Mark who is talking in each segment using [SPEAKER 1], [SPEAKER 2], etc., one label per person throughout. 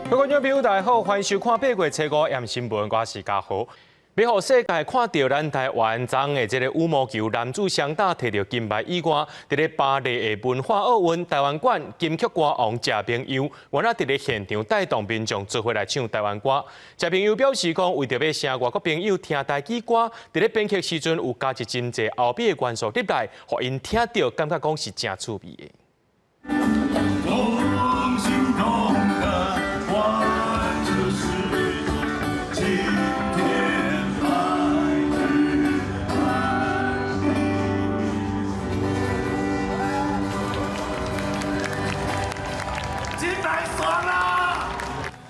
[SPEAKER 1] 各位觀眾朋友，大家好，歡迎收看八月初五暗新聞，我是嘉豪。欲予世界看著咱台灣昨的這个羽毛球男子雙打提著金牌以外，佇咧巴黎的文化奧運台灣館金曲歌王謝明佑，原來佇咧現場帶動民眾做伙來唱台灣歌。謝明佑表示講，為著欲請外國朋友聽台語歌，佇咧編曲時陣有加入真濟歐美的元素入來，予𪜶聽著感覺講是誠趣味的。
[SPEAKER 2] 同心同德，貫徹始終，青天白日滿地紅。金牌爽啦！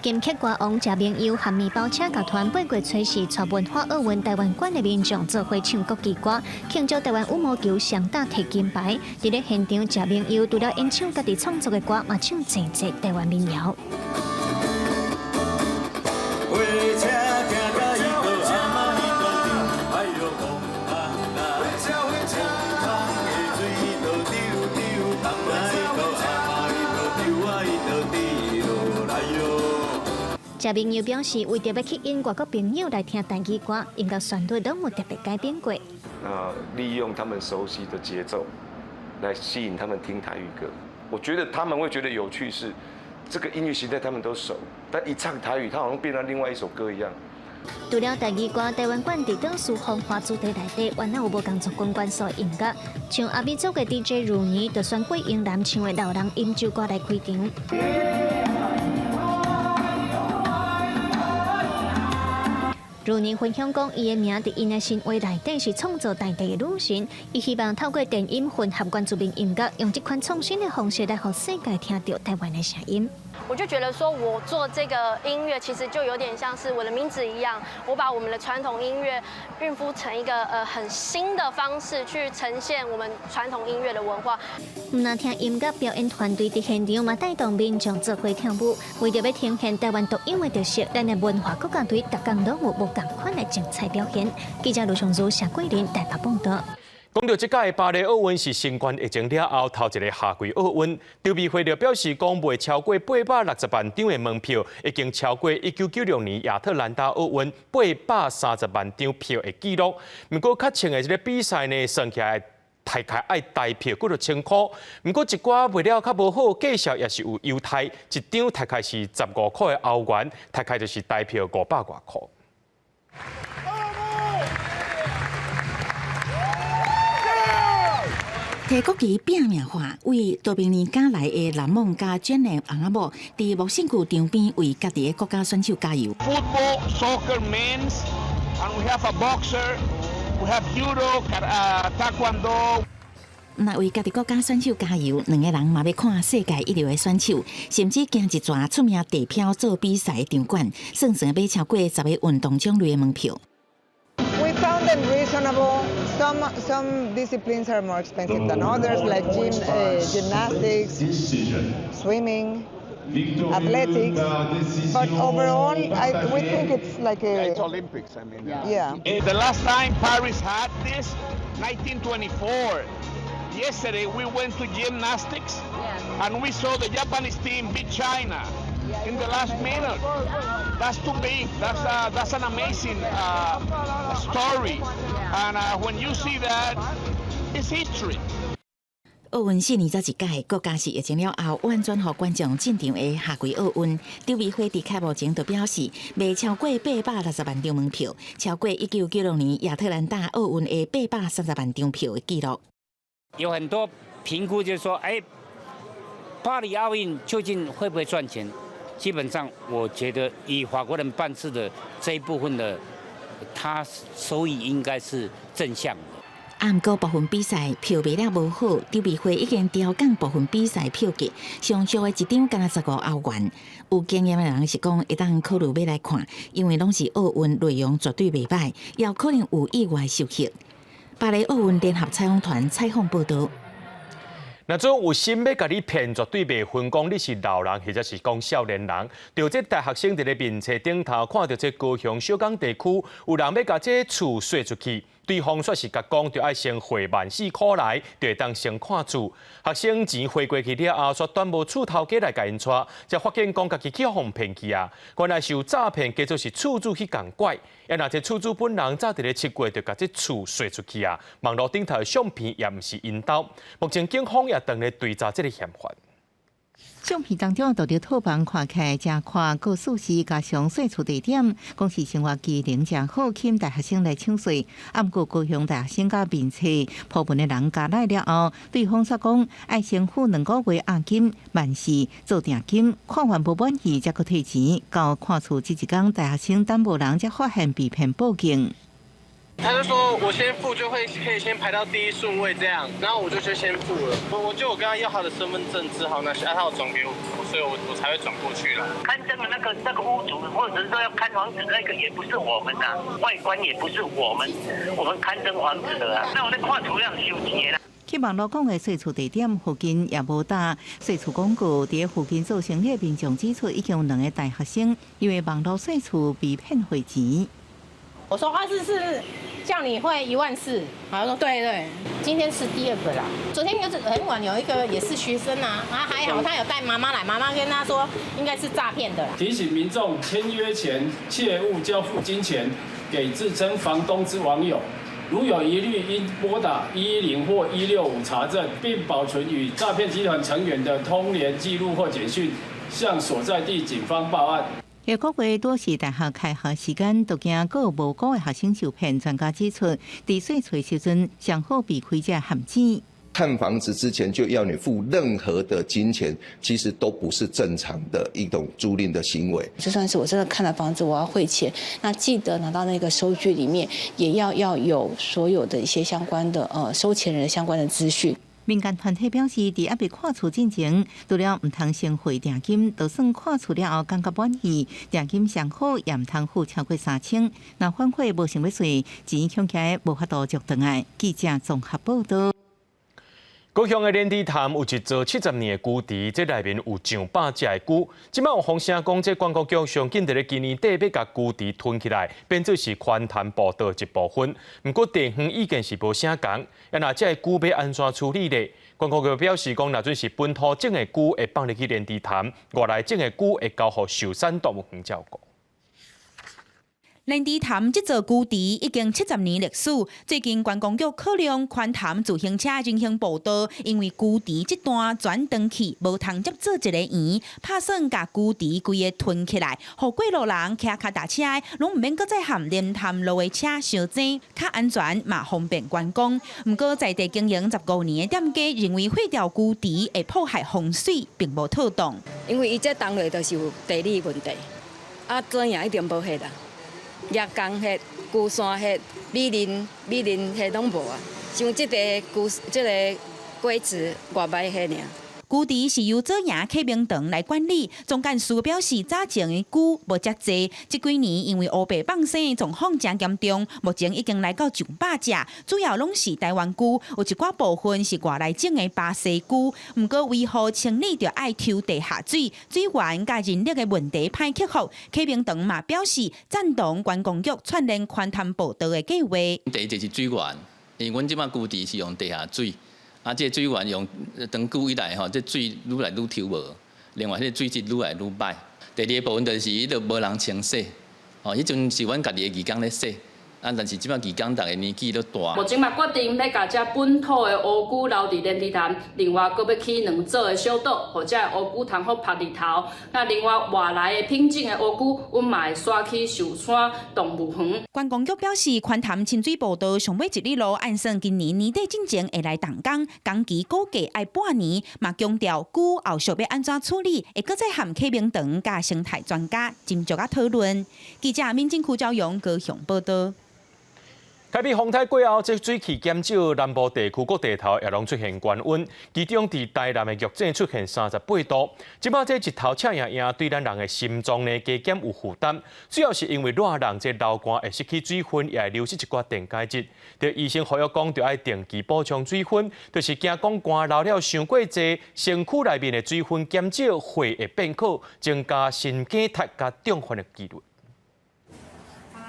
[SPEAKER 3] 金曲歌王謝明佑和麵包車樂團八月初四，帶文化奧運台灣館的民眾做伙唱國旗歌，慶祝台灣羽毛球雙打提金牌。佇咧現場，謝明佑除了演唱家己創作的歌，嘛唱濟濟台灣民謠。
[SPEAKER 2] 火車行甲伊到阿媽伊到頂，哎喲戇空來，戇空的水都丟丟，空來到阿媽伊到丟啊伊到跌落來喲。
[SPEAKER 3] 謝明佑表示，為著欲吸引外國朋友來聽台語歌，音樂旋律攏有特別改變過。
[SPEAKER 4] 那利用他們熟悉的節奏，來吸引他們聽台語歌。我覺得他們會覺得有趣是，這個音樂形態他們都熟，但一唱台語，他好像變成另外一首歌一樣。
[SPEAKER 3] 除了台語歌，台灣館佇當時風華主題內底，原來有無仝族群元素的音樂，像阿美族的 DJ 如妮，就選過英男唱的老人飲酒歌來開場。如妮分享講，伊的名佇𪜶的神話內底是創造大地的女神，伊希望透過電音混合原住民音樂，用這款創新的方式來予世界聽著台灣的聲音。
[SPEAKER 5] 我就覺得說，我做這個音樂，其實就有點像是我的名字一樣，我把我們的傳統音樂孕孵成一個很新的方式去呈現我們傳統音樂的文化。
[SPEAKER 3] 毋但聽音樂表演團隊佇現場嘛帶動民眾做伙跳舞，為著欲呈現台灣獨有的特色，咱的文化國家隊逐工攏有無仝款的精彩表現。記者盧松如、謝桂林台北報道。
[SPEAKER 1] 講著這屆巴黎奧運是新冠疫情了後頭一个夏季奧運，籌備會就表示講賣超過860萬張的門票，已經超過1996年亞特蘭大奧運830萬張票的紀錄。毋過較穿的這个比賽呢，算起來大概愛台票幾若千箍。毋過一寡賣了較無好，價數也是有優待，一張大概是15箍的歐元，大概就是台票500外箍。
[SPEAKER 6] 提國旗拼命喊，為多明尼加來的藍夢佮卷的翁仔某，佇墨西哥場邊為家己的國家選手加油。
[SPEAKER 7] Football, soccer, men's, and we have a boxer, we have judo, taekwondo.
[SPEAKER 6] 毋但為家己國家選手加油，兩个人嘛欲看世界一流的選手，甚至行一逝出名地飄做比賽的場館，算算買超過十个運動種類的門票。
[SPEAKER 8] We found them reasonable. Some disciplines are more expensive than others, like gymnastics, swimming, athletics. But overall, we think it's like a
[SPEAKER 7] It's Olympics, I mean.
[SPEAKER 8] Yeah.
[SPEAKER 7] The last time Paris had this, 1924. Yesterday we went to gymnastics and we saw the Japanese team beat China in the last minute. That's too big. That's an amazing story. And when you see that, it's history.
[SPEAKER 6] 奧運四年才一屆，國家是疫情了後完全予觀眾進場的夏季奧運。籌備會佇開幕前就表示，賣超過860萬張門票，超過1996年亞特蘭大奧運的830萬張票的紀錄。
[SPEAKER 9] 有很多評估就是說，哎，巴黎奧運究竟會不會賺錢？基本上，我覺得以法國人辦事的這一部分的，他收益應該是正向的。
[SPEAKER 6] 啊，毋過部分比賽票賣了無好，籌備會已經調降部分比賽票價，上俗的一張干焦15歐元。有經驗的人是講，會當考慮欲來看，因為攏是奧運內容絕對袂䆀，也有可能有意外收穫。巴黎奧運聯合採訪團採訪報導。
[SPEAKER 1] 若總有心欲共你騙，絕對袂分講你是老人，或者是講少年人。著這大學生佇咧面冊頂頭看著這高雄小港地區，有人欲共這厝稅出去，對方煞是共講，著愛先匯14,000塊來，就會當先看厝。學生錢匯過去了後，煞端無厝頭家來共𪜶帶，才發現講家己去予騙去啊！原來是有詐騙，假做是厝主去共拐。啊，若這厝主本人早佇咧7月就共這厝稅出去啊！網路頂頭相片也毋是𪜶兜。目前警方也正咧追查這个嫌犯。
[SPEAKER 10] 相片當中，獨立套房看起來誠寬，閣舒適，加上稅厝地點，講是生活機能誠好，吸引大學生來搶稅。啊，毋過高雄大學生佮面冊 po 文的人加來了後，對方煞講愛先付2個月押金，萬四做訂金，看完無滿意才閣退錢。到看厝這一工，大學生等無人才發現被騙報警。
[SPEAKER 11] 他就說我先付就會可以先排到第一順位這樣，然後我就先付了。我跟他要他的身份證字號那些，他有轉給我，所以我才會轉過去了。
[SPEAKER 12] 看這個那個屋主，或者是說要看房子那個也不是我們的，外觀也不是我們看這房子的啊。那我咧看厝要收錢啦。
[SPEAKER 10] 去網路講的稅厝地點附近也無打稅厝廣告，佇附近做生意的民眾指出，已經有兩個大學生因為網路稅厝被騙匯錢。
[SPEAKER 13] 我說啊，是叫你匯14,000，他說對對，今天是第二個啦。昨天就是很晚有一個也是學生啊，啊還好他有帶媽媽來，媽媽跟他說應該是詐騙的啦。
[SPEAKER 14] 提醒民眾簽約前切勿交付金錢給自稱房東之網友，如有疑慮應撥打110或165查證，並保存與詐騙集團成員的通聯記錄或簡訊，向所在地警方報案。
[SPEAKER 10] 下個月多是大學開學時間，都驚閣有無辜的學生受騙。專家指出，佇稅厝時陣，上好避開這陷阱。
[SPEAKER 15] 看房子之前就要你付任何的金錢，其實都不是正常的一種租賃的行為。
[SPEAKER 16] 就算是我真的看了房子，我要匯錢，那記得拿到那個收據裡面，也要有所有的一些相關的收錢人相關的資訊。
[SPEAKER 10] 民間團體表示，佇猶未看厝進前，除了毋通先匯訂金，就算看厝了後感覺滿意，訂金上好也毋通付超過3000。若反悔無想欲稅，錢恐驚無法度續轉來。記者綜合報道。
[SPEAKER 1] 高雄的連池潭有一座70年的龜池，這內面有上百隻的龜。這擺有風聲講，這觀光局上緊佇咧今年底欲共龜池吞起來，變做是寬潭步道一部分。毋過地方意見是無啥仝。啊，若這个龜欲按怎處理咧？觀光局表示講，若準是本土種的龜會放入去連池潭，外來種的龜會交予壽山動物園照顧。
[SPEAKER 17] 連池潭這座龜池已經70年歷史，最近觀光局考量寬潭自行車人行步道，因為龜池這段轉長去，無通接做一个圓，拍算共龜池規个吞起來，予過路人騎跤踏車攏毋免閣再和連潭路的車相爭，較安全嘛方便觀光。毋過在地經營15年的店家認為廢掉龜池會破壞風水，並無妥當。
[SPEAKER 18] 因為伊這當落就是有地理問題，啊，左營一定無彼啦。葉公彼、龜山彼、美林彼攏無啊，像這個龜這个龜池偌歹彼爾。
[SPEAKER 17] 龜池是由左營啟明堂來管理，總幹事表示早前的龜無遮濟，這幾年因為烏白放生的狀況誠嚴重，目前已經來到上百隻，主要攏是台灣龜，有一寡部分是外來種的巴西龜。毋過維護清理著愛抽地下水，水源佮人力的問題歹克服。啟明堂嘛表示贊同觀光局串聯寬潭步道的計劃。
[SPEAKER 19] 第一個是水源，因為阮這擺龜池是用地下水。啊，這個水源用長久以來吼，這水愈來愈抽無。另外，彼個水質愈來愈歹。第二個部分就是彼個無人清洗，哦，彼陣是阮家己的義工咧洗。啊，但是這擺義工逐个年紀都大。
[SPEAKER 20] 目前嘛決定欲共這本土的烏龜留佇連池潭，另外閣欲起兩座的小島，予這个烏龜通好曝日頭。那另外外來的品種的烏龜，阮嘛會徙去壽山動物園。
[SPEAKER 17] 觀光局表示，寬潭親水步道上尾一里路，按算今年年底進前會來動工，工期估計愛半年。嘛強調龜後續欲按怎處理，會閣再和啟明堂佮生態專家斟酌仔討論。記者民政區朝陽高雄報道。
[SPEAKER 1] 開比風颱過後，這水汽減少，南部地區各地頭也攏出現高溫，其中佇台南的玉井出現38度。這擺這日頭赤炎炎，對咱人的心臟呢加減有負擔，主要是因為熱人這流汗會失去水分，也會流失一寡電解質。著醫生呼籲講，著愛定期補充水分，就是驚講汗流了傷過濟，身軀內面的水分減少，血會變苦，增加心肌脫佮中風的幾率。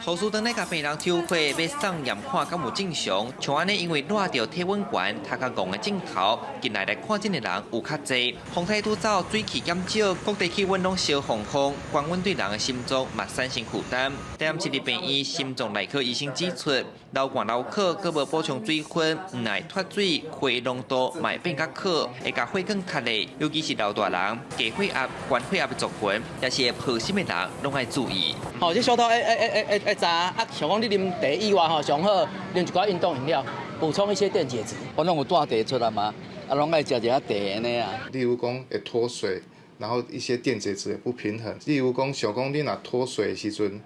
[SPEAKER 21] 護士當咧共病人抽血，欲送驗看敢有正常。像按呢，因為熱著體溫懸，頭殼戇的鏡頭，近來來看診的人有較濟。風颱拄走，水汽減少，各地氣溫攏燒烘烘，高溫對人的心臟嘛產生負擔。台南市立病院心臟內科醫生指出，流汗流渴，閣無補充水分，毋但脫水，血濃度嘛會變較渴，會共血管塌咧。尤其是老大人、低血壓、高血壓的族群，抑是會破心的人，攏愛注意。
[SPEAKER 22] 吼，這小肚會會會會會焦啊，像講你啉茶以外吼，上好啉一寡運動飲料，補充一些電解質。
[SPEAKER 23] 我攏有帶茶出來嘛，啊，攏愛食一下茶按呢啊。
[SPEAKER 24] 例如講會脫水，然後一些電解質也不平衡。例如講，想講你若脫水的時陣，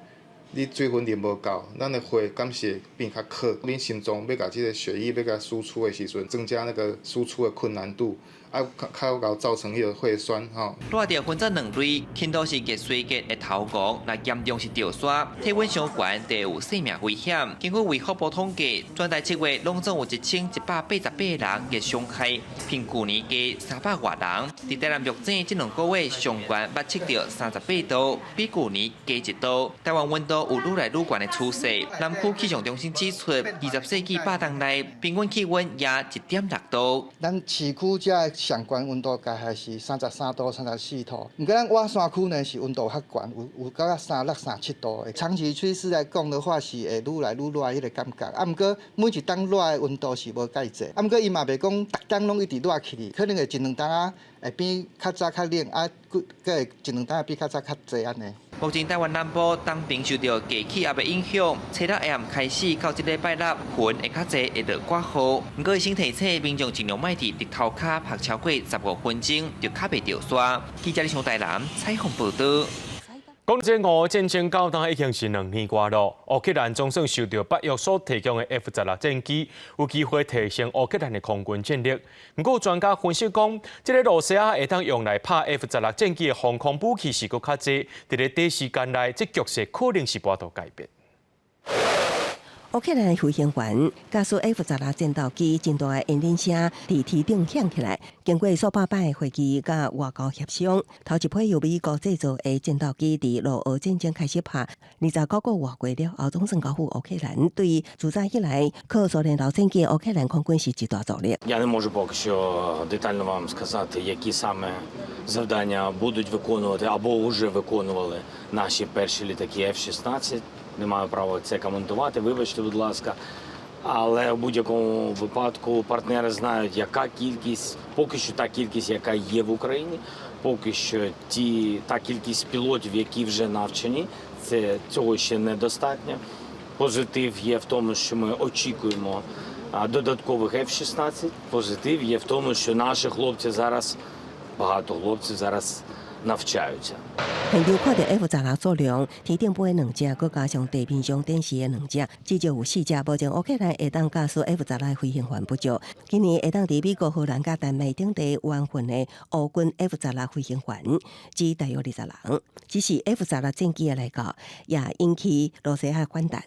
[SPEAKER 24] 你水分啉無夠，咱的血敢是會變較渴，恁心臟欲共這個血液欲共輸出的時陣，增加那個輸出的困難度。啊，較較造成彼個血栓吼。
[SPEAKER 21] 熱著分做兩類，輕度是熱衰竭會頭戇，若嚴重是著沙，體溫傷懸，就會有生命危險。根據衛福部統計，全台7月攏總有1188個人熱傷害，比舊年加300外人。佇台南玉井這兩個月上懸捌測著38度，比舊年加1度。台灣溫度有愈來愈懸的趨勢。南區氣象中心指出，20世紀百冬內平均氣溫也1.6度。
[SPEAKER 25] 咱市區遮上懸溫度大概是33度、34度，毋過咱瓦山區呢是溫度較懸，有到36、37度的。長期趨勢來講的話，是會愈來愈熱彼個感覺。啊，毋過每一冬熱的溫度是無蓋濟，啊，毋過伊嘛袂講逐冬攏一直熱起去，可能會一兩冬仔會變較早較冷，啊，閣會一兩冬變較早較濟按呢。
[SPEAKER 21] 目前台灣南部東爿受著低氣壓的影響，初六下暗開始到這禮拜六，雲會較濟，會落寡雨。毋過醫生提醒民眾盡量莫佇日頭跤曝超過15分鐘，就較袂著沙。記者李松台南採訪報導。
[SPEAKER 1] 講這俄烏戰爭到今已經是2年外咯。烏克蘭總算收著北約所提供的 F-16戰機，有機會提升烏克蘭的空軍戰力。毋過專家分析講，這个羅西亞會當用來拍 F-16戰機的防空武器是閣較濟，佇咧短時間內，這局勢可能是無法度改變。
[SPEAKER 26] 烏克蘭飛行員駕駛 F-16戰鬥機，真大的引擎聲佇天頂響起來。經過數百擺的會議佮外交協商，頭一批由美國製造的戰鬥機佇俄烏戰爭開始拍，29個外月了後，總算交付烏克蘭。對自早以來靠蘇聯老戰機的烏克蘭空軍是一大助力。
[SPEAKER 27] Я не можу поки що детально вам сказати, які саме завдання будуть виконувати або вже виконували наші перші літаки F-16. Не маю права це коментувати, вибачте, будь ласка. Але в будь-якому випадку партнери знають, яка кількість, поки що та кількість, яка є в Україні, поки що та кількість пілотів, які вже навчені, цього ще недостатньо. Позитив є в тому, що ми очікуємо додаткових F-16. Позитив є в тому, що наші хлопці зараз, багато хлопців зараз навчаються.
[SPEAKER 26] 現場看著 F-16數量，天頂飛兩隻，閣加上地面上展示的兩隻，至少有四隻。目前烏克蘭會當駕駛 F-16的飛行員不足，今年會當佇美國、荷蘭佮丹麥等地完訓的烏軍 F-16飛行員只大約20人。只是 F-16戰機的來到，也引起羅西亞反彈，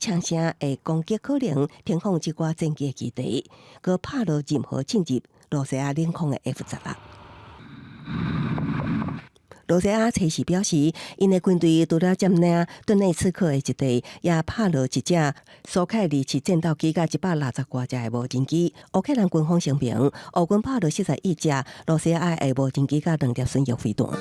[SPEAKER 26] 槍聲會攻擊可能停放這寡戰機的基地，閣拍落任何進入羅西亞領空的 F-16。羅西亞測試表示，𪜶的軍隊除了佔領頓內茨克的一地，也拍落一隻蘇凱27戰鬥機佮160外隻的無人機。烏克蘭軍方聲明，烏軍拍落41隻羅西亞的無人機佮兩粒巡弋飛彈。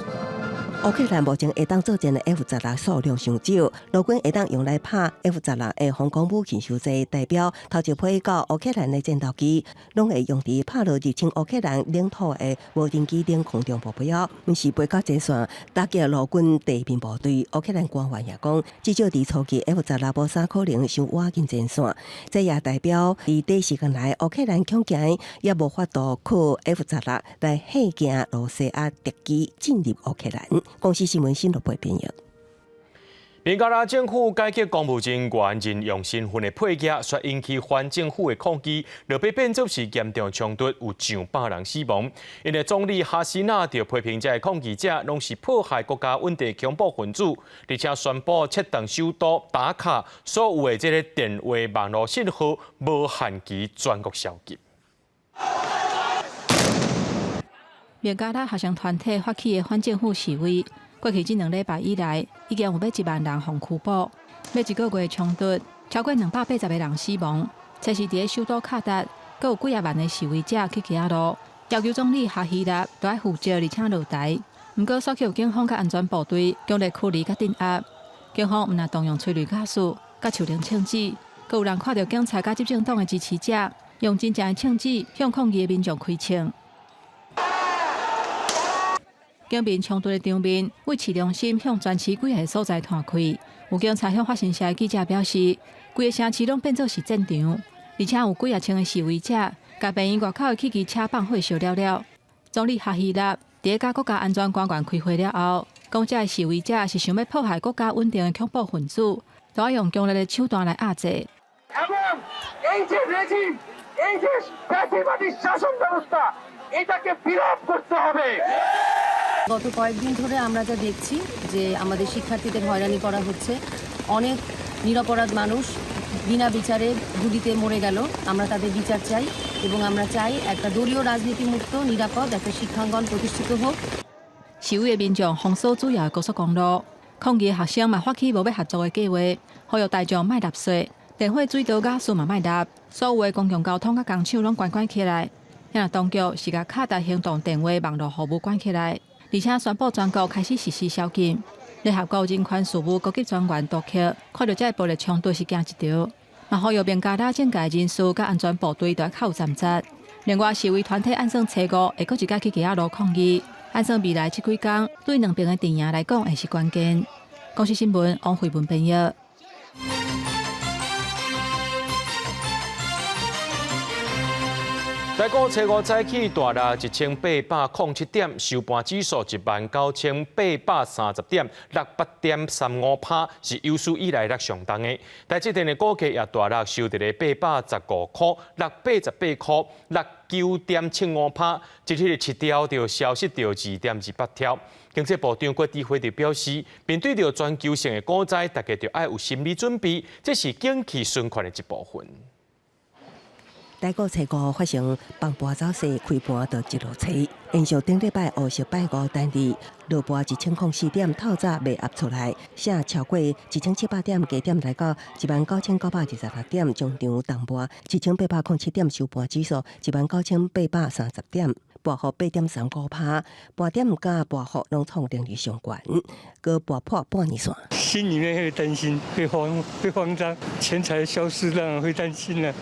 [SPEAKER 26] 烏克蘭目前會當作戰的 F-16數量傷少，陸軍會當用來拍 F-16的防空武器傷濟，代表頭一批到烏克蘭的戰鬥機，攏會用佇拍落入侵烏克蘭領土的無人機等空中目標，毋是飛到前線打擊陸軍地面部隊。烏克蘭官員也講，至少佇初期 F-16無啥可能傷倚近前線，這也代表佇短時間內烏克蘭恐驚也無法度靠 F-16來嚇驚羅西亞敵機進入烏克蘭。公視新聞新羅播編譯。
[SPEAKER 1] 孟加拉政府改革公務人員任用身份的配額，煞引起反政府的抗議，落尾變做是嚴重衝突，有上百人死亡。𪜶的總理哈西娜就批評這个抗議者攏是破壞國家穩定恐怖分子，而且宣布切斷首都達卡所有的這个電話網路信號，無限期全國宵禁。
[SPEAKER 28] 孟加拉學生團體發起的反政府示威，過去這兩禮拜以來，已經有欲1萬人予拘捕。欲一個月衝突，超過280個人死亡。這是佇咧首都卡達，閣有幾仔萬个示威者去街路，要求總理哈希納都愛負責，而且落台。毋過，煞予警方佮安全部隊強力驅離佮鎮壓。警方毋但動用催淚瓦斯、佮手榴槍子，閣有人看著警察佮執政黨的支持者用真正的槍子向抗議的民眾開槍。警民衝突的場面，對市中心向全市幾个所在傳開。有警察向法新社的記者表示，規个城市攏變做是戰場，而且有幾仔千个示威者，共病院外口的汽機車放火燒了了。總理哈希納佇咧佮國家安全官員開會了後，講這个示威者是想欲破壞國家穩定的恐怖分子，都愛用強力的手段來壓制。
[SPEAKER 2] এই যে রেজিম এই যে ফ্যাসিবাদী শাসন ব্যবস্থা এটাকে বিলোপ করতে হবে।
[SPEAKER 3] গত কয়েকদিন ধরে আমরা যা দেখছি যে আমাদের শিক্ষার্থীদের হয়রানি করা হচ্ছে, অনেক নিরপরাধ মানুষ বিনা বিচারে গুলিতে মরে গেল। আমরা তাদের বিচার চাই এবং আমরা চাই একটা দলীয় রাজনীতি মুক্ত নিরাপদ একটা শিক্ষাঙ্গন প্রতিষ্ঠিত হোক।
[SPEAKER 28] 示威的民眾封鎖主要的高速公路，抗議的學生嘛發起無欲合作的計劃，呼籲大眾莫納稅，電火水道瓦斯嘛莫納，所有的公共交通佮工廠攏關關起來。遐當局是共卡達行動電話網路服務關起來，而且宣布全國開始實施宵禁。聯合國人權事務高級專員杜克看著這个暴力衝突是驚一趒，嘛呼籲孟加拉政界人士佮安全部隊都愛較有擔責。另外，示威團體按算初五會閣一擺去街路抗議，按算未來這幾工對兩邊的陣營來講會是關鍵。公視新聞王慧文編譯。
[SPEAKER 1] 台股初五早起大落1807點，收盤指數19,830點，落8.35%，是有史以來落上重的。台積電的股價也大落，收佇咧815塊，落88塊，落9.75%，一日的市兆就消失著2.28兆。經濟部長郭智輝就表示，面對著全球性的股災，大家就愛有心理準備，這是景氣循環的一部分。
[SPEAKER 26] 台股初五發生崩盤走勢，開盤就一落吹，延續頂禮拜烏色拜五單日落盤1004點，透早袂壓出來，寫超過1700點，低點來到19,926點，終場重盤1807點，收盤指數19,830點，跌幅8.35%，盤點佮跌幅攏創連日上懸，閣跌破半年線。
[SPEAKER 4] 心裡面會擔心，會慌，會慌張，錢財消失，當然會擔心啦。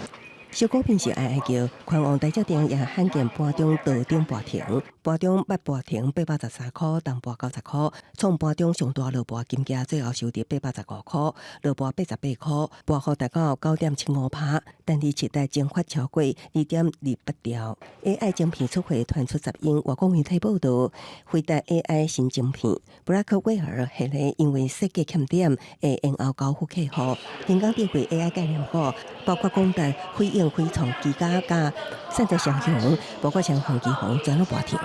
[SPEAKER 26] 小股票是哀哀叫，寬王台積電也罕見盤中倒漲盤停，盤中捌盤停813塊，重盤90塊，創盤中上大落盤金價，最後收佇815塊，落盤88塊，跌幅達到9.75%，單日市值蒸發超過2.28兆。AI 晶片出貨傳出雜音，外國媒體報導，輝達 AI 新晶片布拉克威爾系列因為設計欠點，會延後交付客戶。人工智慧 AI 概念股，包括廣達、輝映、緯創、技嘉、佮散在雙雄，包括像黃其宏全攏盤停。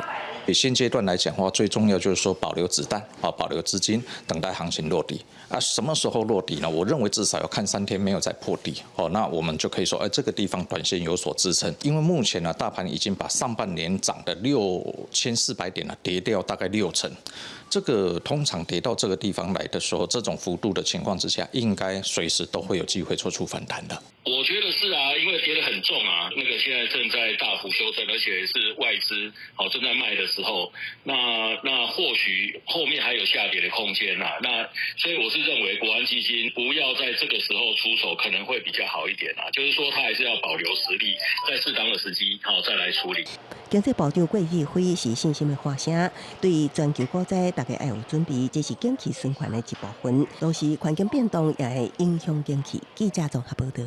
[SPEAKER 5] 現階段來講的話，最重要就是說保留子彈啊，保留資金，等待行情落底。啊，什麼時候落底呢？我認為至少要看3天沒有再破底哦，那我們就可以說，哎，這個地方短線有所支撐。因為目前呢，大盤已經把上半年漲的6400點呢，跌掉大概6成。這個通常跌到這個地方來的時候，這種幅度的情況之下，應該隨時都會有機會做出反彈的。
[SPEAKER 6] 我覺得是啊，因為跌得很重啊，那個現在正在大幅修正，而且是外資哦正在賣的時候，那或許後面還有下跌的空間啊。那所以我是認為國安基金不要在這個時候出手，可能會比較好一點啊。就是說，他還是要保留實力，在適當的時機好再來處理。
[SPEAKER 26] 經濟部長郭智輝是信心的發聲，對全球股災大家愛有準備，這是景氣循環的一部分。同時，環境變動也會影響景氣。記者綜合報導。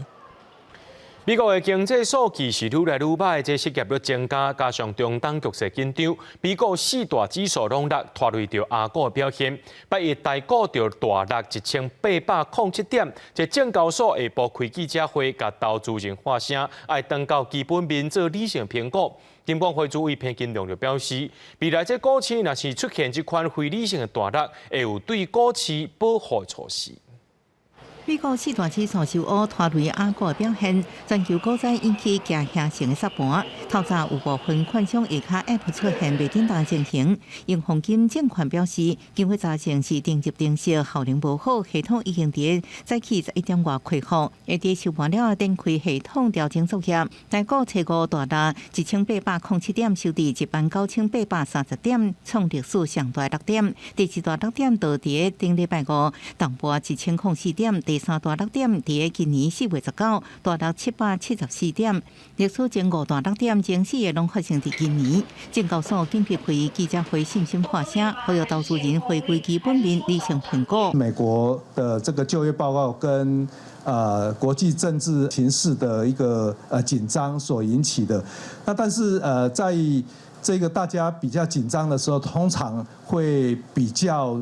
[SPEAKER 1] 美國的經濟數據是愈來愈䆀，這失業率增加，加上中東局勢緊張，美國四大指數攏落，拖累著亞股的表現。拜一台股就大落1807點，這證交所下晡開記者會，共投資人發聲，愛轉到基本面做理性評估。金管會主委彭金龍就表示，未來這股市若是出現這款非理性的大落，會有對股市保護措施。
[SPEAKER 10] 美國四大指數受烏拖累亞股表現，全球股災引起驚嚇性的殺盤。透早有部分券商下跤 App 出現袂振動情形。永豐金證券表示，經過查證是定入程式效能無好，系統已經佇早起11點外恢復，會佇收盤了後展開系統調整作業。台股初五大落1807點，收佇19,830點，創歷史上大落點。第二大落點就佇頂禮拜五，重盤1004點。第三大落點佇今年4月19，大落774點。歷史前五大落點前四个攏發生佇今年。證交所緊急開記者會，信心發聲，呼籲投資人回歸基本面，理性評估。
[SPEAKER 7] 美國的這個就業報告跟國際政治情勢的一個緊張所引起的。那但是在這個大家比較緊張的時候，通常會比較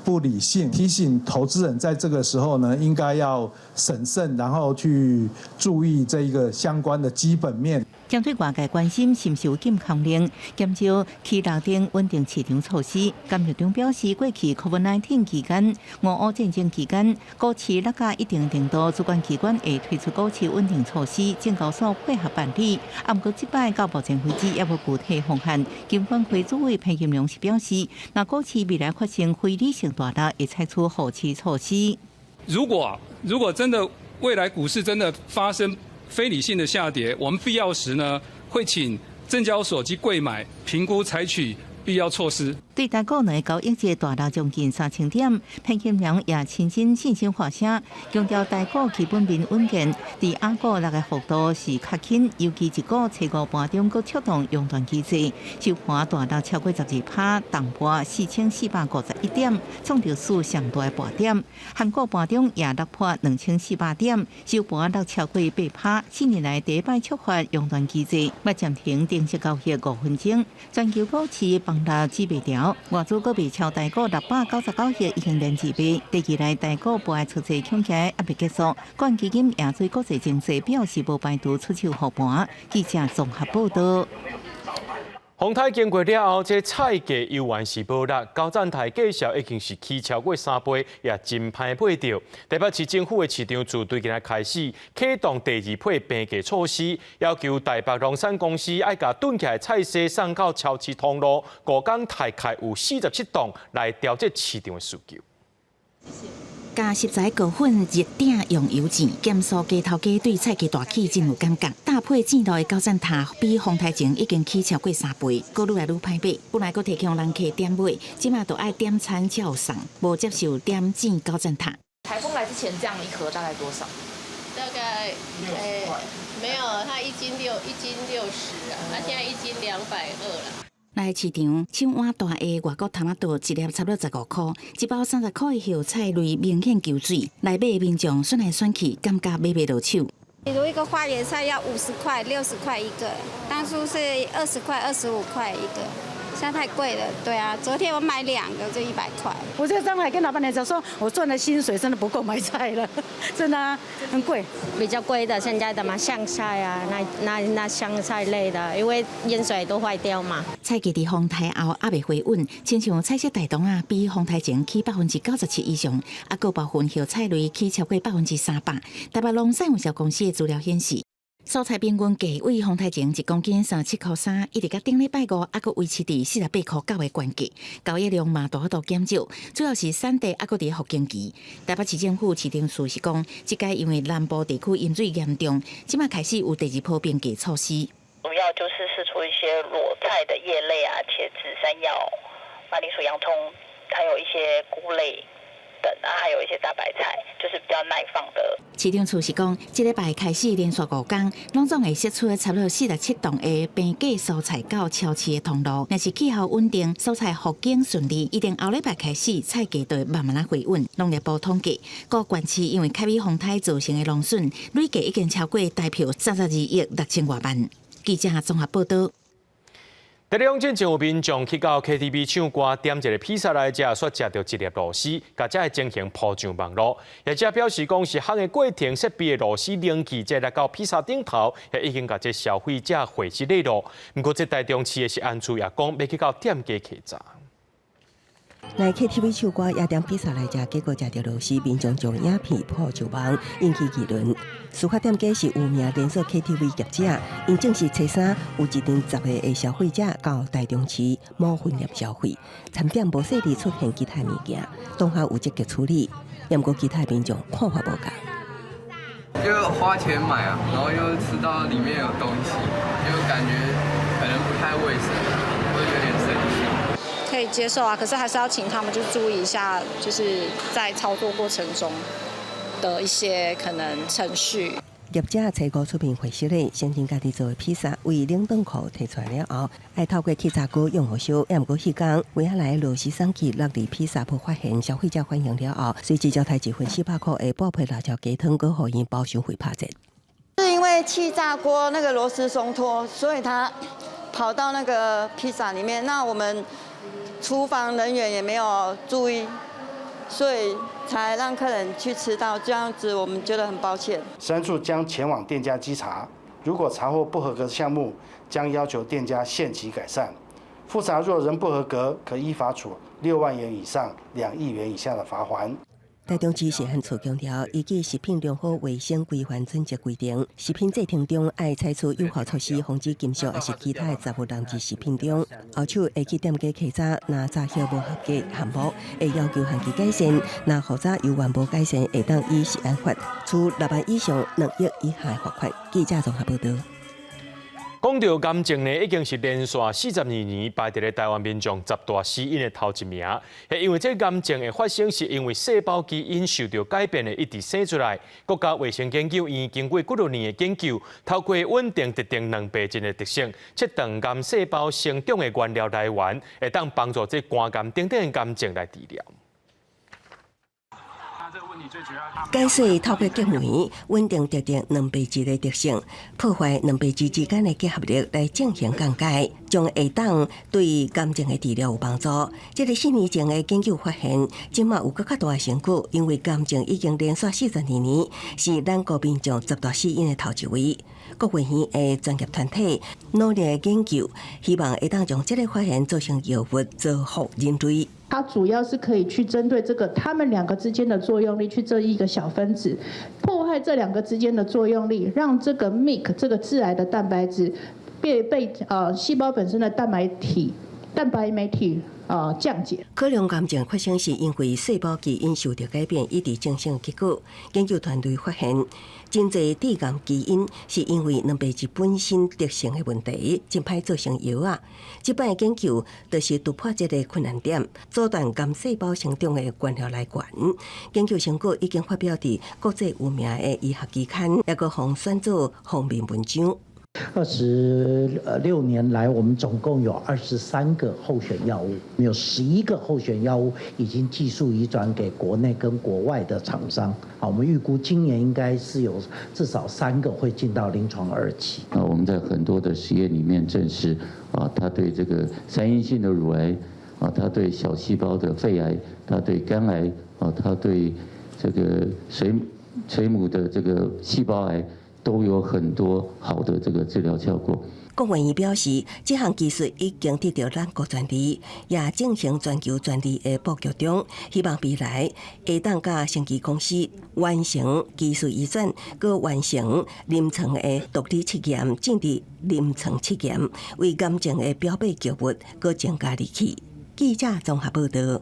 [SPEAKER 7] 不理性，提醒投資人在這個時候呢，應該要審慎，然後去注意這一個相關的基本面。
[SPEAKER 10] 針對外界關心是毋是有禁空令減少起落等穩定市場措施，甘局長表示，過去 COVID-19 期間、俄烏戰爭期間，股市落到一定程度，主管機關會推出股市穩定措施，證交所配合辦理。啊，毋過這擺到目前為止，猶無具體方案。金管會主委潘金龍是表示，若股市未來發生非理性大落，會採取護市措施。
[SPEAKER 8] 如果真的未來股市真的發生非理性的下跌，我們必要時呢，會請證交所及櫃買評估採取必要措施。
[SPEAKER 10] 對台股兩個交易日大落將近3000點，潘金良也親身信心發聲，強調台股基本面穩健，佇亞股落的幅度是較輕，尤其一股初五盤中閣觸動熔斷機制，收盤大落超過12%，重盤4451點，創歷史上大盤點。韓股盤中也落破2400點，收盤落超過8%，4年來第一擺觸發熔斷機制，欲暫停正式交易5分鐘。全球股市崩落止袂牢。外資閣賣超台股699億，已經連二賣。第二來台股盤出勢恐驚猶未結束，國基金也對國際情勢表示無排除出手護盤。記者綜合報道。
[SPEAKER 1] 風颱經過了後，這菜價猶原是無落，猴棧肽價數已經是起超過3倍，也真歹買著。台北市政府的市場處對今仔開始啟動第二批平價措施，要求台北農產公司愛共囤起來菜蔬送到超市通路，五工大概有47棟來調節市場的需求。
[SPEAKER 9] 加食材高粉熱鼎用油錢，鹹酥雞頭家對菜價大起真有感覺。搭配煎落的猴棧肽，比風颱前已經起超過3倍，閣愈來愈歹買。本來閣提供人客點買，這馬都愛點餐才有送，無接受點煎猴棧肽。
[SPEAKER 11] 颱風來之前，這樣一盒大概多少？
[SPEAKER 12] 大概，沒有，它1斤60啊，它現在1斤220了。
[SPEAKER 9] 來市場搶碗大的外國頭仔肚一粒差不多15箍，一包30箍的葉菜類明顯求水。來買的民眾選來選去，感覺買袂落手。
[SPEAKER 13] 比如一個花椰菜要50塊、60塊一個，當初是20塊、25塊一個，現在太貴了。對啊，昨天我買兩個就100塊。
[SPEAKER 14] 我這剛才跟老闆娘講說，我賺的薪水真的不夠買菜了，真的啊，很貴。
[SPEAKER 15] 比較貴的現在的嘛，香菜啊，那香菜類的，因為淹水都壞掉嘛。
[SPEAKER 9] 菜價佇風颱後猶未回穩，親像彩色大腸仔，比風颱前起97%以上，啊，閣部分葉菜類起超過300%。台北農產運銷公司的資料顯示，蔬菜平均價位風颱前1公斤37.3塊，一直到頂禮拜五，猶閣維持佇48.9塊的懸價，交易量嘛大幅度減少，主要是產地猶閣佇復興期。台北市政府市場處是講，這擺因為南部地區淹水嚴重，這馬開始有第二波平價措施。
[SPEAKER 29] 主要就是釋出一些裸菜的葉類啊，茄子、山藥、馬鈴薯、洋蔥，還有一些菇類等啊，還有一些大白菜，就是比較耐放的。
[SPEAKER 9] 市場處是講，這禮拜開始連續5工，攏總會釋出差不多47棟的平價蔬菜到超市的通路。若是氣候穩定，蔬菜復耕順利，一定後禮拜開始菜價就會慢慢仔回穩。農業部統計，各縣市因為凱美風颱造成的農損，累計已經超過台票32億6千外萬。記者綜合報道。
[SPEAKER 1] 佇咧進前有民眾去到 KTV 唱歌，點一个披薩來食，煞食著一粒螺絲，共這个情形鋪上網路。業者表示講是烘的過程設備的螺絲零件，才來到披薩頂頭，也已經共這消費者回失禮咯。毋過，這台中市的食安處也講，欲去到店家稽查。
[SPEAKER 26] 來 KTV 唱歌也點披薩來食，結果食著螺絲，民眾將影片 PO 上網，引起議論。事發店家是有名連鎖 KTV 業者，𪜶正是初三有一陣10个的消費者到台中市某分店消費，餐點無細膩出現其他物件，當下有積極處理，毋過其他民眾看法無仝。
[SPEAKER 16] 就花錢買啊，然後又吃到裡面有東西，就感覺可能不太衛生，會有點生氣。
[SPEAKER 11] 可以接受啊，可是還是要請他們就注意一下，就是在操作過程中的一些可能程序。
[SPEAKER 26] 業者初五出面回釋咧，聲稱家己做的披薩為冷凍庫提出來了後，愛透過氣炸鍋用予燒，也毋過彼工圍仔內螺絲送去落佇披薩，無發現消費者反映了後，隨即交代一份400塊的薄皮辣椒雞湯，閣予𪜶包廂費拍折。
[SPEAKER 17] 是因為氣炸鍋那個螺絲鬆脫，所以它跑到那個披薩裡面。那我們廚房人員也沒有注意，所以才讓客人去吃到這樣子，我們覺得很抱歉。
[SPEAKER 18] 食安處將前往店家稽查，如果查獲不合格項目，將要求店家限期改善。複查若仍不合格，可依法處6萬元以上2億元以下的罰鍰。
[SPEAKER 26] 台中市食安處強調，依據食品良好衛生規範準則規定，食品製程中愛採取有效措施，防止金屬抑是其他的雜物混入食品中。後手會去店家稽查，若查獲無合格項目，會要求限期改善；若複查猶原無改善，會當依食安法處6萬以上2億以下的罰款。記者綜合報導。
[SPEAKER 1] 講到癌症呢，已經是連續42年排佇咧台灣民眾十大死因的頭一名。因為這癌症的發生是因為細胞基因受著改變的，一直生出來。國家衛生研究院經過幾多年的研究，透過穩定特定蛋白質的特性，切斷癌細胞成長的原料來源，會當幫助這肝癌等等的癌症來治療。
[SPEAKER 26] 解說透過激酶穩定特定蛋白質的特性，破壞蛋白質之間的結合力來進行降解，將會當對癌症的治療有幫助。這个4年前的研究發現，這馬有閣較大的成果，因為癌症已經連續42年是咱國民眾十大死因的頭一位。國衛院的專業團體努力研究，希望會當將這个發現做成藥物，造福人類。
[SPEAKER 19] 它主要是可以去針對這個它們兩個之間的作用力去這一個小分子，破壞這兩個之間的作用力，讓這個 MYC 這個致癌的蛋白質被細胞本身的蛋白體、蛋白酶體降解。
[SPEAKER 26] 可能癌症發生是因為細胞基因受著改變，一直進行結果。研究團隊發現，真濟致癌基因是因為蛋白質本身特性的問題，真歹做成藥啊。這擺研究就是突破這个困難點，阻斷癌細胞成長的原料來源。研究成果已經發表佇國際有名的醫學期刊，也閣予選做封面文章。
[SPEAKER 20] 26年來，我們總共有23個候選藥物，有11個候選藥物已經技術移轉給國內跟國外的廠商。好，我們預估今年應該是有至少3個會進到臨床二期。
[SPEAKER 22] 那我們在很多的實驗裡面證實，啊，它對這個三陰性的乳癌，啊，它對小細胞的肺癌，它對肝癌，啊，它對這個水母的這個細胞癌，都有很多好的這個治療效果。
[SPEAKER 26] 國衛院表示，這項技術已經得到咱國專利，也進行全球專利的布局中，希望未來會當佮生技公司完成技術移轉，閣完成臨床的毒理測驗，進入臨床測驗，為癌症的標靶藥物閣增加力氣。記者綜合報導。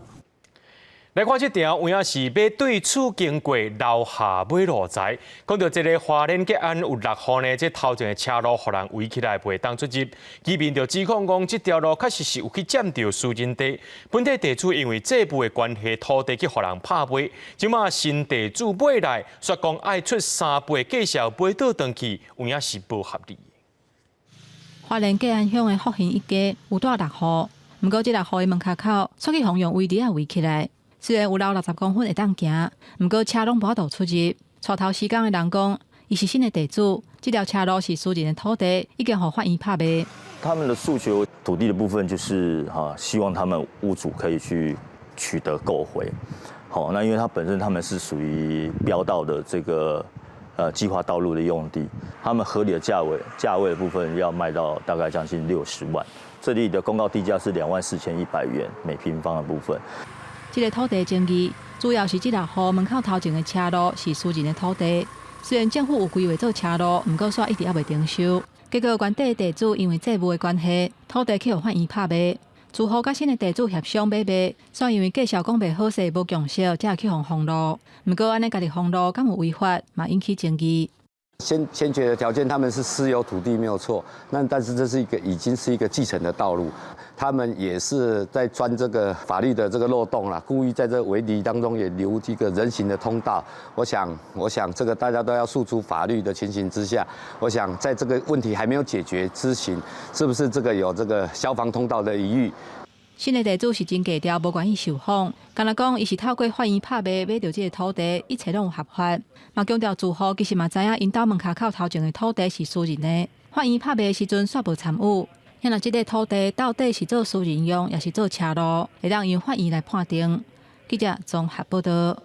[SPEAKER 1] 來看這條，有影是欲對厝經過樓下買路財。講著這个花蓮吉安有落雨呢，這頭前的車路予人圍起來，袂當出入。居民就指控講，這條路確實是有去佔著私人地。本底地主因為債務的關係，土地去予人拍賣。這馬新地主買來，煞講愛出3倍價數買倒轉去，有影是無合理。
[SPEAKER 28] 花蓮吉安鄉的福興一街有拄落雨，毋過這落雨的門跤口，煞去予用圍籬仔圍起來。雖然有留60公分會當行，毋過車攏無法度出入。帶頭施工的人講，伊是新的地主，這條車路是私人的土地，已經予法院拍賣。
[SPEAKER 23] 他們的訴求土地的部分就是哈，希望他們屋主可以去取得購回。好，那因為他本身他們是屬於標道的這個計劃道路的用地，他們合理的價位的部分要賣到大概將近60萬。這裡的公告地價是24,100元每平方的部分。
[SPEAKER 28] 這个土地爭議主要是這六戶門口頭前的車路是私人的土地，雖然政府有規劃做車路，毋過煞一直猶未徵收。結果原底地主因為債務的關係，土地去予法院拍賣。住戶佮新的地主協商買賣，煞因為價數講袂好勢，無共識，才會去予封路。毋過按呢家己封路，敢有違法，嘛引起爭議。
[SPEAKER 2] 先決的條件，他們是私有土地沒有錯，那但是這是一個已經是一個既成的道路，他們也是在鑽這個法律的這個漏洞啦，故意在這個圍籬當中也留一個人行的通道。我想這個大家都要訴諸法律的情形之下，我想在這個問題還沒有解決之前，是不是這個有這個消防通道的疑慮？
[SPEAKER 28] 新的地主是真低調，無願意受訪。敢若講，伊是透過法院拍賣買著這个土地，一切攏有合法。嘛強調住戶其實嘛知影，𪜶兜門跤口頭前的土地是私人的。法院拍賣的時陣煞無參與。若這个土地到底是做私人用，抑是做車路，會當由法院來判定。記者綜合報道。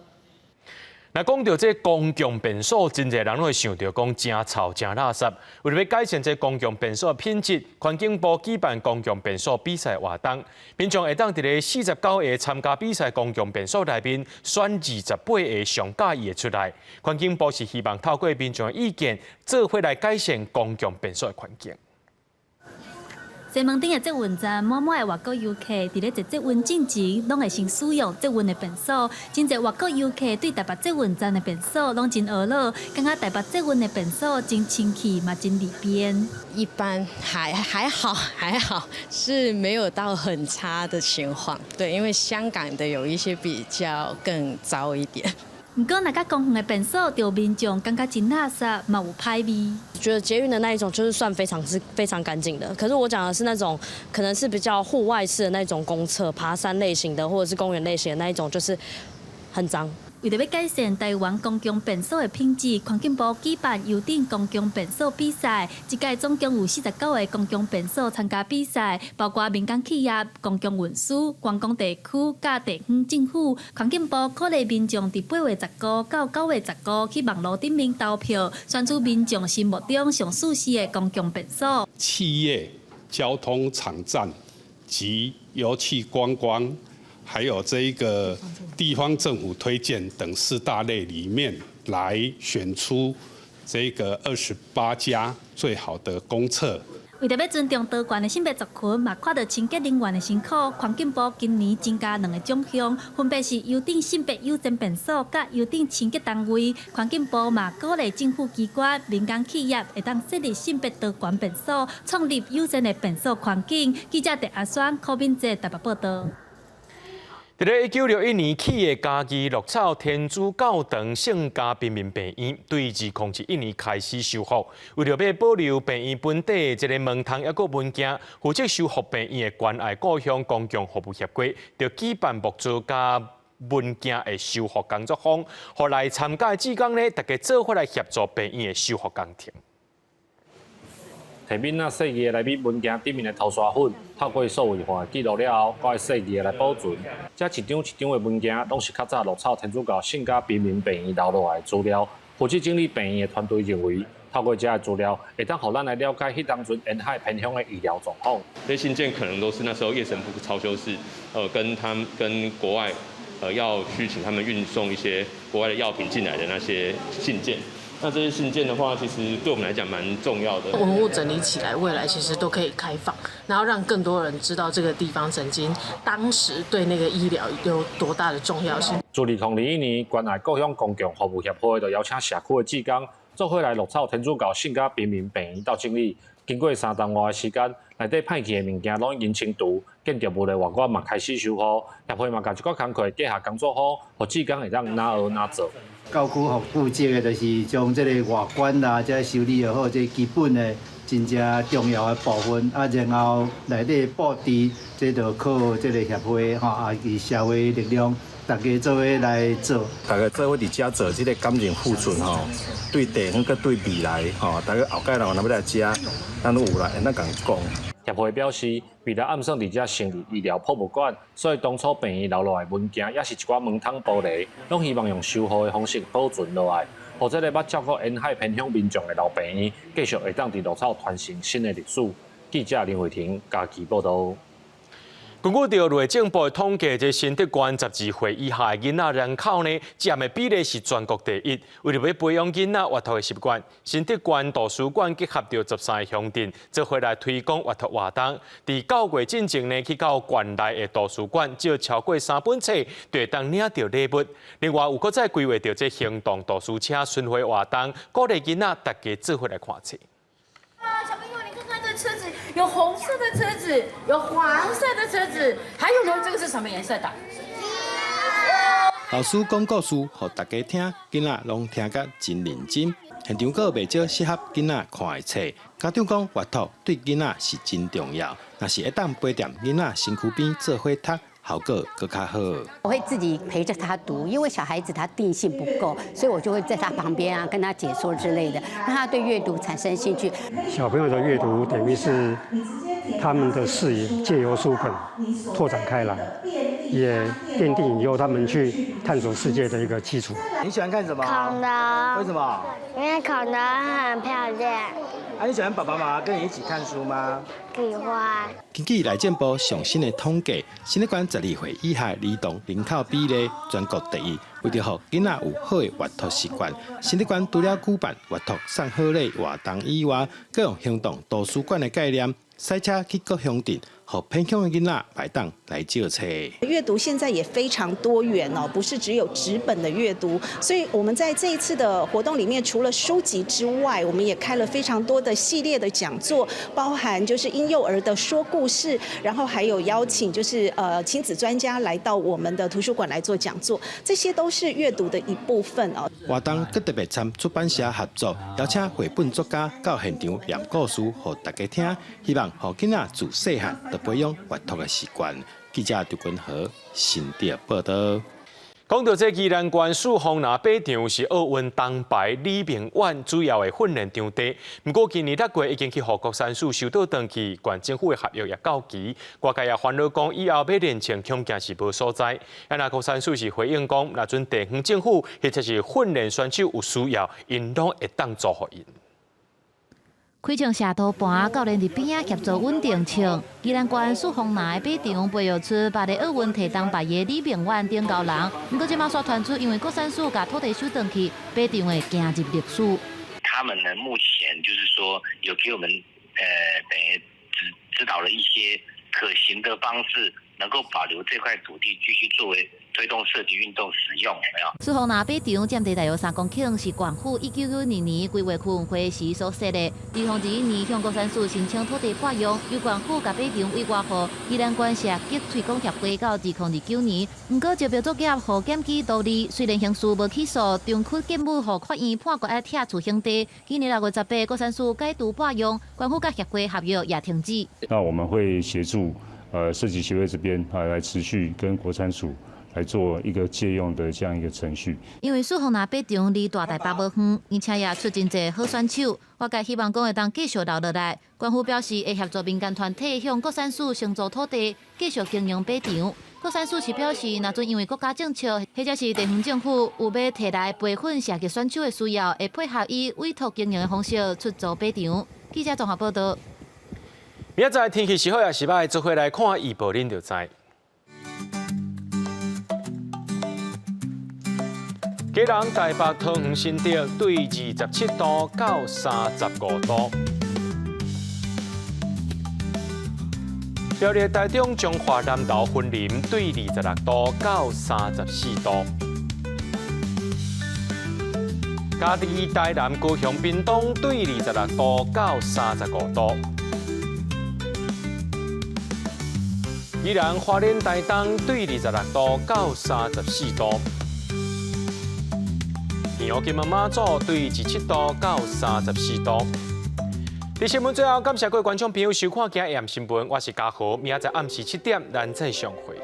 [SPEAKER 1] 若講著這公共便所，真濟人攏會想著講誠臭、誠垃圾。為著欲改善這公共便所的品質，環境部舉辦公共便所比賽活動，民眾會當佇咧49個參加比賽公共便所內面選28個上佮意的出來。環境部是希望透過民眾的意見，做伙來改善公共便所的環境。
[SPEAKER 3] 西門町的捷運站，滿滿的外國遊客，佇咧坐捷運進前，攏會先使用捷運的便所。真濟外國遊客對台北捷運站的便所攏真懊惱，感覺台北捷運的便所真清氣，嘛真利便。
[SPEAKER 4] 一般還好還好，是沒有到很差的情況。對，因為香港的有一些比較更糟一點。
[SPEAKER 3] 毋過，若佮公園的便所，著民眾感覺真垃圾，嘛有歹味。
[SPEAKER 5] 覺得捷運的那一種就是算非常是非常乾淨的，可是我講的是那種可能是比較戶外式的那種公廁，爬山類型的或者是公園類型的那一種，就是很髒。
[SPEAKER 3] 為著欲改善台灣公共便所的品質，環境部舉辦優等公共便所比賽。這屆總共有49個公共便所參加比賽，包括民間企業、公共運輸、觀光地區、佮地方政府。環境部鼓勵民眾佇8月15到9月15去網路頂面投票，選出民眾心目中上舒適的公共便所。
[SPEAKER 6] 企業、交通場站及遊憩觀光，還有這一個地方政府推薦等四大類裡面來選出這個28家最好的公廁。
[SPEAKER 3] 為著欲尊重多元的性別族群，嘛看著清潔人員的辛苦，環境部今年增加兩個獎項，分別是優等性別友善便所佮優等清潔單位。環境部嘛鼓勵政府機關、民間企業會當設立性別多元便所，創立友善的便所環境。記者鄭阿雙、柯敏哲台北報導。
[SPEAKER 1] 佇咧1961年起的嘉義鹿草天主教堂聖家平民病院，對2011年開始修復。為著欲保留病院本底的這个門窗抑閣文件，負責修復病院的關愛故鄉公共服務協會，就舉辦木造佮文件的修復工作坊，予來參加的志工呢，大家做伙來協助病院的修復工程。
[SPEAKER 21] 提敏仔細緻的內面文件頂面的塗刷粉，透過數位化記錄了後，閣會細緻的來保存。這一張一張的文件，攏是較早鹿草天主教聖家平民病院留落來的資料。負責整理病院的團隊認為，透過這个資料，會當予咱來了解彼當陣沿海偏鄉的醫療狀況。
[SPEAKER 24] 這些信件可能都是那時候葉神父曹修士，跟他們跟國外，要去請他們運送一些國外的藥品進來的那些信件。那這些信件的話，其實對我們來講蠻重要的。
[SPEAKER 25] 文物整理起來，未來其實都可以開放，然後讓更多人知道這個地方曾經當時對那個醫療有多大的重要性。
[SPEAKER 21] 自2021年，關愛故鄉公共服務協會就邀請社區的志工，做伙來鹿草天主教聖家平民病院鬥整理。經過3冬外的時間，內底歹去的物件攏已經清除，建築物的外觀嘛開始修復。協會嘛共一寡工課結合工作坊，予志工會當若學若做。
[SPEAKER 27] 教區服負責的，就是將這个外觀啦，這修理好，這基本的真正重要的部分，啊，然後內底布置，這就靠這个協會吼，啊，以社會力量，大家做伙來做。
[SPEAKER 30] 大家做伙佇遮做這个感情付出吼，對地方佮對未來吼，大家後蓋人若欲來遮，咱攏有來會當共講。
[SPEAKER 21] 協會表示，為了按算佇遮成立醫療博物館，所以當初病院留落來文件，抑是一寡門窗玻璃，攏希望用修復的方式保存落來，予這个捌照顧沿海偏鄉民眾的老病院，繼續會當佇鹿草傳承新的歷史。記者林慧婷嘉義報導。
[SPEAKER 1] 根據著內政部的統計，這新竹縣12歲以下的囡仔人口呢，佔的比例是全國第一。為著欲培養囡仔閱讀的習慣，新竹縣圖書館結合著13個鄉鎮，做伙來推廣閱讀活動。佇九月進前呢，去到縣內的圖書館借超過三本冊，就會當領著禮物。另外，有閣再規劃著這行動圖書車巡迴活動，鼓勵囡仔大家做伙來看冊。
[SPEAKER 7] 車子有紅色的車子，有黃色的車子，還有呢？這個是什麼顏色的？
[SPEAKER 30] 老師講故事予大家聽，囡仔攏聽甲真認真。現場閣有袂少適合囡仔看的冊。家長講閱讀對囡仔是真重要，若是會當陪踮囡仔身軀邊做伙讀，效果閣較好。
[SPEAKER 8] 我會自己陪着他讀，因為小孩子他定性不夠，所以我就會在他旁邊啊，跟他解說之類的，讓他對閱讀產生興趣。
[SPEAKER 9] 小朋友的閱讀等於是他們的視野借由書本拓展開來，也奠定以後他們去探索世界的一個基礎。
[SPEAKER 10] 你喜歡看什麼？
[SPEAKER 12] 恐龍。
[SPEAKER 10] 為什麼？
[SPEAKER 12] 因為恐龍很漂亮。
[SPEAKER 10] 啊，你喜歡爸爸媽媽跟你一起看書嗎？
[SPEAKER 12] 喜歡。
[SPEAKER 30] 根據內政部上新的統計，新竹縣12歲以下兒童人口比例全國第一。為著予囡仔有好的閱讀習慣，新竹縣除了舉辦閱讀送好禮活動以外，閣用行動圖書館的概念，駛車去各鄉鎮，予偏鄉的囡仔會當來借冊。
[SPEAKER 13] 閱讀現在也非常多元哦，不是只有紙本的閱讀。所以我們在這一次的活動裡面，除了書籍之外，我們也開了非常多的系列的講座，包含就是嬰幼兒的說故事，然後還有邀請就是親子專家來到我們的圖書館來做講座，這些都是閱讀的一部分哦。
[SPEAKER 30] 活動閣特別參出版社合作，邀請繪本作家到現場念故事予大家聽，希望予囡仔自細漢就培養閱讀的習慣。記者張君和新竹報導。
[SPEAKER 1] 講到這宜蘭縣四方林馬場是奧運銅牌李明遠主要的訓練場地，毋過今年6月已經去予國產署收倒轉去，縣政府的合約也到期，外界也煩惱講以後欲練槍恐驚是無所在。啊，若國產署是回應講，若準地方政府或者是訓練選手有需要，𪜶攏會當租予𪜶。
[SPEAKER 14] 開槍射刀盤，教練佇邊仔協助穩定槍。宜蘭縣四方林的馬場培育出巴黎奧運提銅牌的李明遠等高人，毋過這馬煞傳出，因為國產署共土地收轉去，馬場會行入歷史。
[SPEAKER 15] 他們呢，目前就是說有給我們，等於指導了一些可行的方式，能夠保留這塊土地繼續作為推動射擊運動使用，有沒有？
[SPEAKER 14] 四方林馬場佔地大約3公頃，是縣府1992年規劃區分會時所設的。2021年向國產署申請土地撥用，由縣府共馬場委外予宜蘭縣射擊推廣協會到2029年。毋過招標作業予檢舉獨立，雖然刑事無起訴，長區建物予法院判決愛拆除興地。今年6月18，國產署解除撥用，縣府佮協會合約也停止。
[SPEAKER 16] 那我們會協助射擊協會這邊啊，來持續跟國產署來做一個借用的這樣一個程序。
[SPEAKER 14] 因為四方林馬場離大台北無遠，而且也出真濟好選手，外界希望講會當繼續留落來。縣府表示會協助民間團體向國產署承租土地，繼續經營馬場。國產署是表示，若準因為國家政策，或者是地方政府有欲提來培訓射擊選手的需要，會配合以委託經營的方式出租馬場。記者綜合報導。
[SPEAKER 1] 明仔載天氣是好抑是䆀，做伙來看預報，恁就知。基隆、台北、桃園、新竹對27度到35度。苗栗、台中、彰化、南投、雲林對26度到34度。嘉義、台南、高雄、屏東對26度到35度。宜蘭、花蓮、台東對26度到34度。澎湖、金門、馬祖對27度到34度。佇新聞最後，感謝各位觀眾朋友收看今日新聞，我是嘉豪，明仔載暗時7點，咱再相會。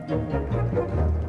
[SPEAKER 2] 聞。